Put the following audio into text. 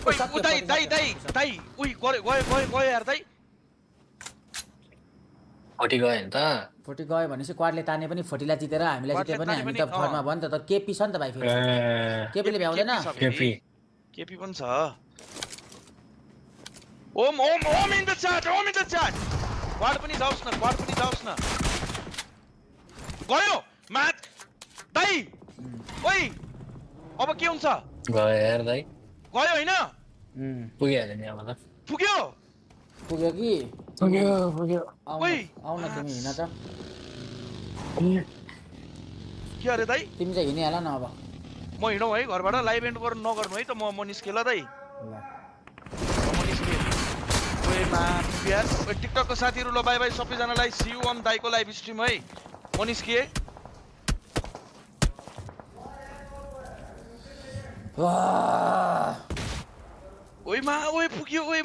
ओइ दाइ उइ गयो यार दाइ 40 गयो नि त 40 गयो भनेपछि क्वाडले ताने पनि 40 लाई जितेर हामीलाई जिते पनि हामी त फर्ममा भयो नि त केपी छ नि त भाइ फेरि केपीले भ्याउँदैन केपी पनि छ ओम इन द च्याट क्वाड पनि जाओस् न गयो म्याच दाइ ओइ अब के हुन्छ गयो यार दाइ गयो हैन पुगिहाल्यो नि अब त पुग्यो कि ओइ आउन तिमी हिँड त के अरे दाइ तिमी चाहिँ हिँडिहाल न अब म हिँडौँ है घरबाट लाइभ एन्ड गर्नु नगर्नु है त म निस्केँ ल दाइ म निस्केँ ओए यार टिकटकको साथीहरू ल बाई बाई सबैजनालाई सी यू अन दाइको लाइभ स्ट्रिम है म निस्केँ ओइ पुग्यो ओइ